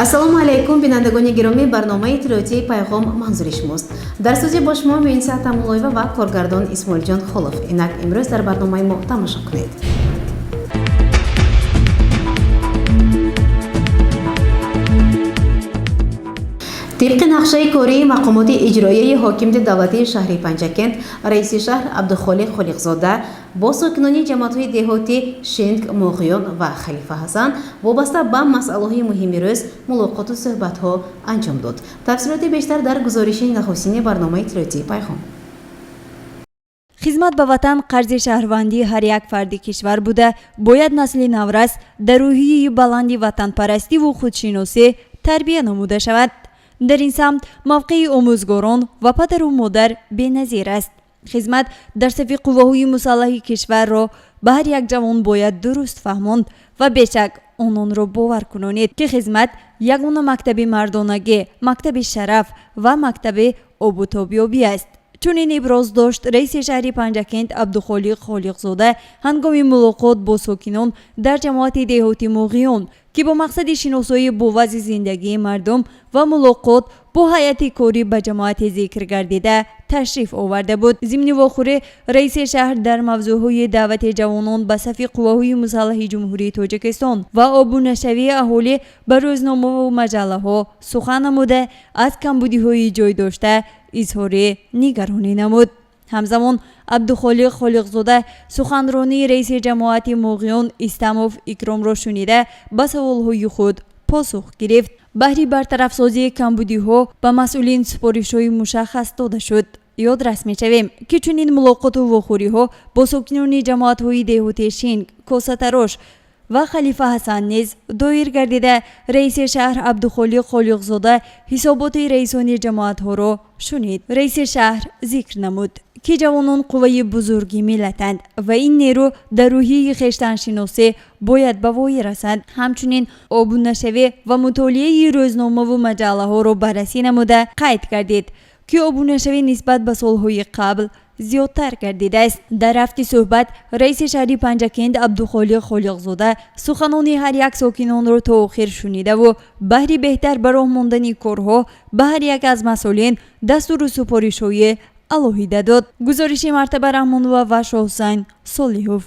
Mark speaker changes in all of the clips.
Speaker 1: Ассалому алайкум, бинандагони гиромӣ. Барномаи иттилоотии «Пайғом» манзури шумост. Дар студия бо шумо Муинса Тамулоева ва коргардон Исмоилҷон Холов. Инак, имрӯз дар барномаи мо тамошо кунед. Тибқи нақшаи кории мақомоти иҷроияи ҳокимияти давлатии шаҳри Панҷакент, раиси шаҳр Абдухолиқ Холиқзода бо сокинони ҷамоатҳои деҳоти Шинг, Моғиён ва Халифа Ҳасан вобаста ба масъалаҳои муҳими рӯз мулоқоту суҳбатҳо анҷом дод. Тафсилоти бештар дар гузориши нахустини барномаи иттилоотии «Пайғом».
Speaker 2: Хизмат ба ватан қарзи шаҳрвандии ҳар як фарди кишвар буда, бояд насли наврас дар рӯҳияи баланди ватанпарастиву худшиносӣ тарбия намуда шавад. Дар ин самт мавқеи омӯзгорон ва падару модар беназир аст. Хизмат дар сафи қувваҳои мусаллаҳи кишварро ба ҳар як ҷавон бояд дуруст фаҳмонд ва бешак ононро бовар кунонед, ки хизмат ягона мактаби мардонагӣ, мактаби шараф ва мактаби обутобёбӣ аст. Чунин иброз дошт раиси шаҳри Панҷакент Абдухолиқ Холиқзода ҳангоми мулоқот бо сокинон дар ҷамоати деҳоти Муғиён, ки бо мақсади шиносоӣ бо вазъи зиндагии мардум ва мулоқот бо ҳайати корӣ ба ҷамоати зикр гардида ташриф оварда буд. Зимни вохӯрӣ раиси шаҳр дар мавзӯъҳои даъвати ҷавонон ба сафи қувваҳои мусаллаҳи Ҷумҳурии Тоҷикистон ва обунашавии аҳолӣ ба рӯзномаву маҷаллаҳо сухан намуда, аз камбудиҳои ҷой дошта изҳори нигаронӣ намуд. Ҳамзамон Абдухолиқ Холиқзода суханронии раиси ҷамоати Муғиён Истамов Икромро шунида, ба саволҳои худ посух гирифт. Баҳри бартарафсозии камбудиҳо ба масъулин супоришҳои мушаххас дода шуд. Ёдрас мешавем, ки чунин мулоқоту вохӯриҳо бо сокинони ҷамоатҳои деҳоти Шинг, Косатарош ва Халифа Ҳасан низ доир гардида, раиси шаҳр Абдухолиқ Холиқзода ҳисоботи раисони ҷамоатҳоро шунид. Раиси шаҳр зикр намуд, ки ҷавонон қувваи бузурги миллатанд ва ин нерӯ дар рӯҳияи хештаншиносӣ бояд ба воя расад. Ҳамчунин обунашавӣ ва мутолиаи рӯзномаву маҷаллаҳоро баррасӣ намуда, қайд кардид, ки обунашавӣ нисбат ба солҳои қабл зиёдтар гардидааст. Дар рафти суҳбат раиси шаҳри Панҷакент Абдухолиқ Холиқзода суханони ҳар як сокинонро то охир шунидаву баҳри беҳтар ба роҳ мондани корҳо ба ҳар як аз масъулин дастуру супоришҳои алоҳида дод. Гузориши Мартаба Раҳмонова ва Шоҳусайн Солиҳов.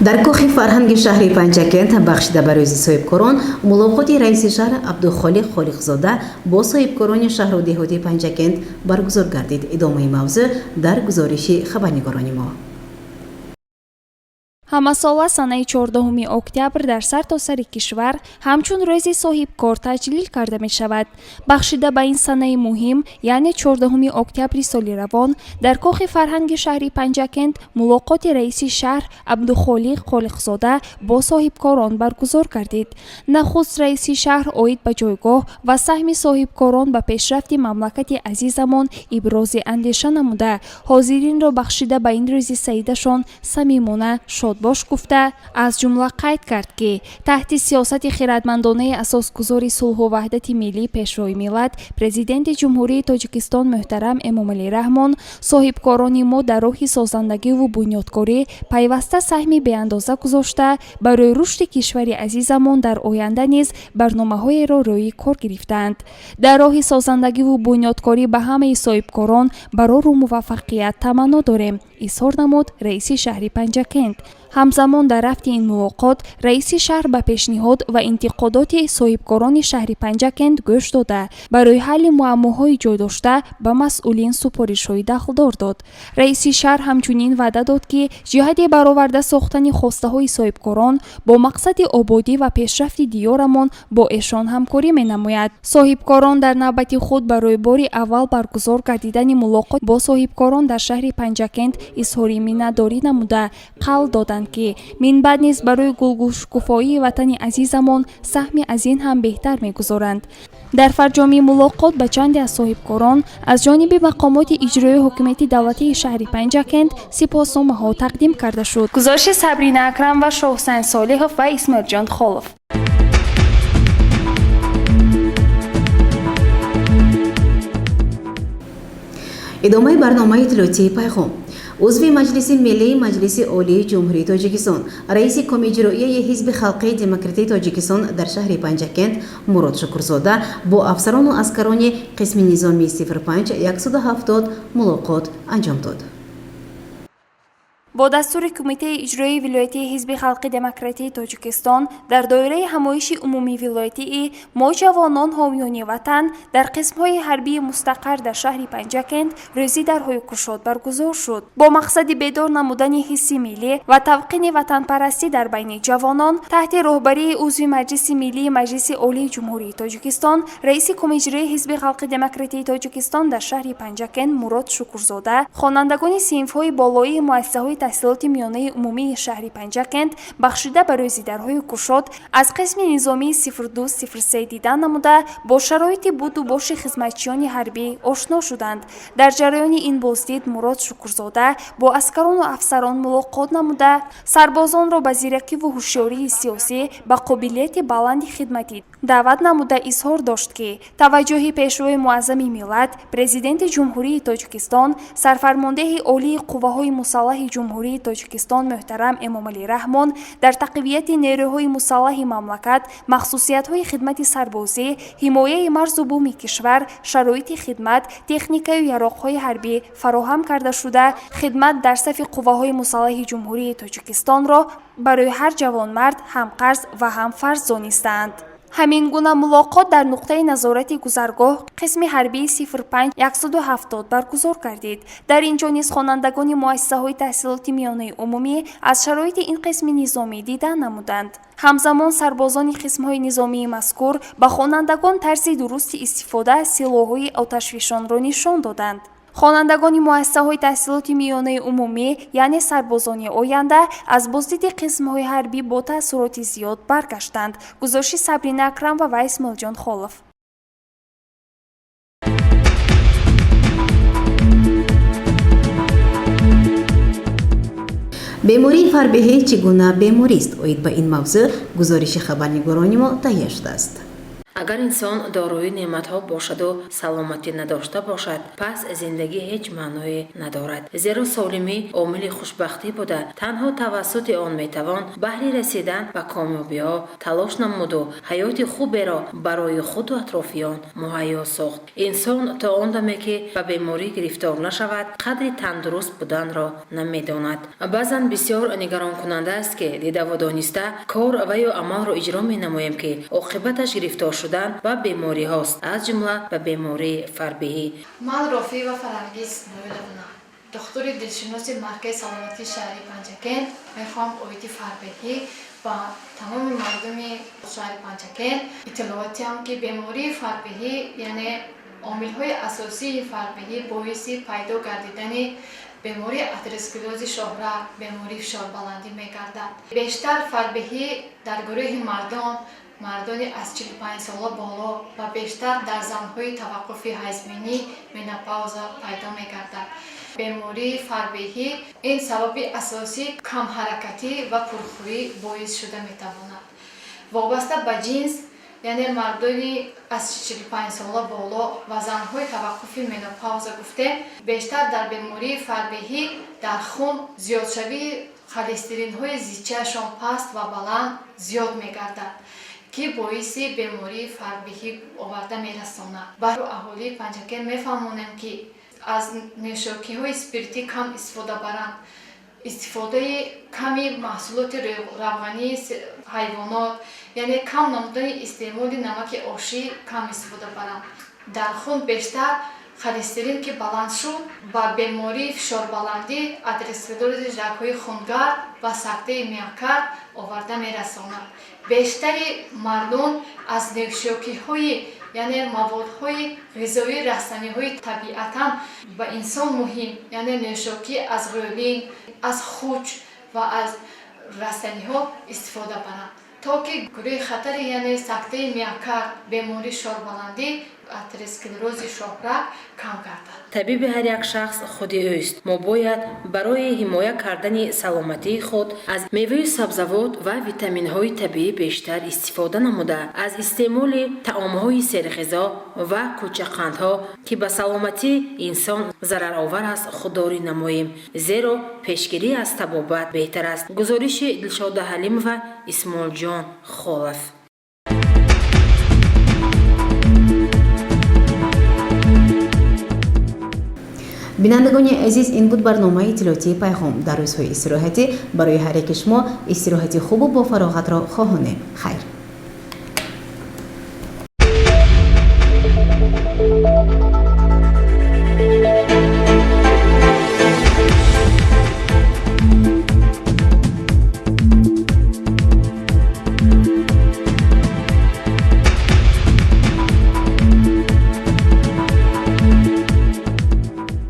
Speaker 1: Дар кохи фарҳанги шаҳри Панҷакент бахшида ба рӯзи соҳибкорон мулоқоти раиси шаҳр Абдухолиқ Холиқзода бо соҳибкорони шаҳру деҳоти Панҷакент баргузор гардид. Идомаи мавзӯъ дар гузориши хабарнигорони мо.
Speaker 3: Ҳамасола санаи 14 октябр дар сартосари кишвар ҳамчун рӯзи соҳибкор таҷлил карда мешавад. Бахшида ба ин санаи муҳим, яъне 14 октябри соли равон, дар кохи фарҳанги шаҳри Панҷакент мулоқоти раиси шаҳр Абдухолиқ Холиқзода бо соҳибкорон баргузор гардид. Нахуст раиси шаҳр оид ба ҷойгоҳ ва саҳми соҳибкорон ба пешрафти мамлакати азизамон ибрози андеша намуда, ҳозиринро бахшида ба ин рӯзи саидашон самимона шодбош гуфта, аз ҷумла қайд кард, ки таҳти сиёсати хиратмандонаи асосгузори сулҳу ваҳдати миллӣ, Пешвои миллат, Президенти Ҷумҳурии Тоҷикистон муҳтарам Эмомалӣ Раҳмон, соҳибкорони мо дар роҳи созандагиву бунёдкорӣ пайваста саҳми беандоза гузошта, барои рушди кишвари азизамон дар оянда низ барномаҳоеро рӯи кор гирифтаанд. Дар роҳи созандагиву бунёдкорӣ ба ҳамаи соҳибкорон барору муваффақият таманно дорем, изҳор намуд раиси шаҳри Панҷакент. Ҳамзамон дар рафти ин мулоқот раиси шаҳр ба пешниҳод ва интиқодоти соҳибкорони шаҳри Панҷакент гӯш дода, барои ҳалли муаммоҳои ҷойдошта ба масъулин супоришҳои дахлдор дод. Раиси шаҳр ҳамчунин ваъда дод, ки ҷиҳати бароварда сохтани хостаҳои соҳибкорон бо мақсади ободӣ ва пешрафти диёрамон бо эшон ҳамкорӣ менамояд. Соҳибкорон дар навбати худ барои бори аввал баргузор гардидани мулоқот бо соҳибкорон дар шаҳри Панҷакент изҳори миннатдорӣ намуда, қавл доданд, ки минбаъд низ барои гулгулшукуфоии ватани азизамон саҳми аз ин ҳам беҳтар мегузоранд. Дар фарҷоми мулоқот ба чанде аз соҳибкорон аз ҷониби мақомоти иҷроии ҳокимияти давлатии шаҳри Панҷакент сипосномаҳо тақдим карда шуд. Гузориши Сабрина Акрам ва Шоҳусайн Солиҳов ва Исмоилҷон Холов.
Speaker 1: Идомаи барномаи иттилоотии «Пайғом». Узви Маҷлиси Миллии Маҷлиси Олии Ҷумҳурии Тоҷикистон, раиси Комиҷроияи Ҳизби Халқии Демократии Тоҷикистон дар шаҳри Панҷакент Мурод Шукурзода бо афсарону аскарони қисми низомии 05 170 мулоқот анҷом дод.
Speaker 3: Бо дастури Кумитаи иҷроии вилоятии Ҳизби Халқи Демократии Тоҷикистон дар доираи ҳамоиши умумии вилоятии «Мо ҷавонон ҳомиёни ватан» дар қисмҳои ҳарбии мустақар дар шаҳри Панҷакент рӯзи дарҳои кушод баргузор шуд. Бо мақсади бедор намудани ҳисси миллӣ ва тавқини ватанпарастӣ дар байни ҷавонон, таҳти роҳбарии узви Маҷлиси Миллии Маҷлиси Олии Ҷумҳурии Тоҷикистон, раиси Кумиҷроии Ҳизби Халқи Демократии Тоҷикистон дар шаҳри Панҷакент Мурод Шукурзода хонандагони синфҳои болоии муассисаҳои таҳсилоти миёнаи умумии шаҳри Панҷакент, бахшида ба рӯзи дарҳои кушод, аз қисми низомии 0203 дидан намуда, бо шароити буду боши хизматчиёни ҳарбӣ ошно шуданд. Дар ҷараёни ин боздид Мурод Шукурзода бо аскарону афсарон мулоқот намуда, сарбозонро ба зиракиву ҳушёрии сиёсӣ, ба қобилияти баланди хидматӣ даъват намуда, изҳор дошт, ки таваҷҷӯҳи Пешвои Муаззами миллат, Президенти Ҷумҳурии Тоҷикистон, Сарфармондеҳи Олии Қувваҳои Мусаллаҳи Ҷумҳурии Тоҷикистон муҳтарам Эмомалӣ Раҳмон дар тақвияти нерӯҳои мусаллаҳи мамлакат, махсусиятҳои хидмати сарбозӣ, ҳимояи марзу буми кишвар, шароити хидмат, техникаю яроқҳои ҳарбӣ фароҳам карда шуда, хидмат дар сафи қувваҳои мусаллаҳи Ҷумҳурии Тоҷикистонро барои ҳар ҷавонмард ҳам қарз ва ҳам фарз донистаанд. Ҳамин гуна мулоқот дар нуқтаи назорати гузаргоҳ қисми ҳарбии 05 170 баргузор гардид. Дар ин ҷо низ хонандагони муассисаҳои таҳсилоти миёнаи умумӣ аз шароити ин қисми низомӣ дидан намуданд. Ҳамзамон сарбозони қисмҳои низомии мазкур ба хонандагон тарзи дурусти истифода аз силоҳҳои оташфишонро нишон доданд. Хонандагони муассисаҳои таҳсилоти миёнаи умумӣ, яъне сарбозони оянда, аз боздиди қисмҳои ҳарбӣ бо таассуроти зиёд баргаштанд. Гузориши Сабрина Акрамова ва Исмоилҷон Холов.
Speaker 1: Бемории фарбеҳӣ чӣ гуна беморист? Оид ба ин мавзӯъ гузориши хабарнигорони мо таҳия шудааст.
Speaker 4: Агар инсон дорои неъматҳо бошаду саломатӣ надошта бошад, пас зиндагӣ ҳеҷ маъное надорад, зеро солимӣ омили хушбахтӣ буда, танҳо тавассути он метавон баҳри расидан ба комёбиҳо талош намуду ҳаёти хуберо барои худу атрофиён муҳайё сохт. Инсон то он даме ки ба беморӣ гирифтор нашавад, қадри тандуруст буданро намедонад. Баъзан бисёр нигаронкунанда аст, ки дидаву дониста кор ва ё амалро иҷро менамоем, ки оқибаташ гирифтор шудан ба бемориҳост, аз ҷумла ба бемории фарбеҳӣ.
Speaker 5: Ман Рофиева Фарангиз Ноиловна, духтури дилшиноси Маркази саломатии шаҳри Панҷакент, мехоҳам оиди фарбеҳӣ ба тамоми мардуми шаҳри Панҷакент иттилоот диҳам, ки бемории фарбеҳӣ, яъне омилҳои асосии фарбеҳӣ боиси пайдо гардидани бемории атеросклерози шоҳраг, бемории фишорбаландӣ мегардад. Бештар фарбеҳӣ дар гурӯҳи мардон, мардони аз 45 сола боло ва бештар дар занҳои таваққуфи ҳайзбинӣ, менопауза пайдо мегардад. Бемории фарбеҳӣ ин сабаби асосии камҳаракатӣ ва пурхӯрӣ боис шуда метавонад. Вобаста ба ҷинс, яъне мардони аз 45 сола боло ва занҳои таваққуфи менопауза гуфтем, бештар дар бемории фарбеҳӣ дар хун зиёдшавии холестеринҳои зичиашон паст ва баланд зиёд мегардад, ки боиси бемории фарбеҳӣ оварда мерасонад. Ба аҳолии Панҷакент мефаҳмонем, ки аз нӯшокиҳои спиртӣ кам истифода баранд, истифодаи ками маҳсулоти равғании ҳайвонот, яъне кам намудани истеъмоли намаки ошӣ кам истифода баранд. Дар хун бештар холестерин ки баланд шуд, ба бемории фишорбаландӣ, атеросклерози рагҳои хунгард ва сактаи миокард оварда мерасонад. Бештари мардум аз нӯшокиҳои, яъне маводҳои ғизоии растаниҳои табиатан ба инсон муҳим, яъне нӯшокӣ аз ғӯлин, аз хуч ва аз растаниҳо истифода баранд, то ки гурӯҳи хатари, яъне сактаи миокард, бемории фишорбаландӣ, атеросклерози шоҳраг кам гардад.
Speaker 4: Табиби ҳар як шахс худи ӯст. Мо бояд барои ҳимоя кардани саломатии худ аз меваю сабзавот ва витаминҳои табиӣ бештар истифода намуда, аз истеъмоли таомҳои серғизо ва кӯчақандҳо, ки ба саломатии инсон зараровар аст, худдорӣ намоем, зеро пешгирӣ аз табобат беҳтар аст. Гузориши Дилшода Ҳалимова, Исмоилҷон Холов.
Speaker 1: Бинандагони азиз, ин буд барномаи иттилоотии Пайғом. Дар рӯзҳои истироҳатӣ барои ҳар яки шумо истироҳати хубу бофароғатро хоҳонем. Хайр.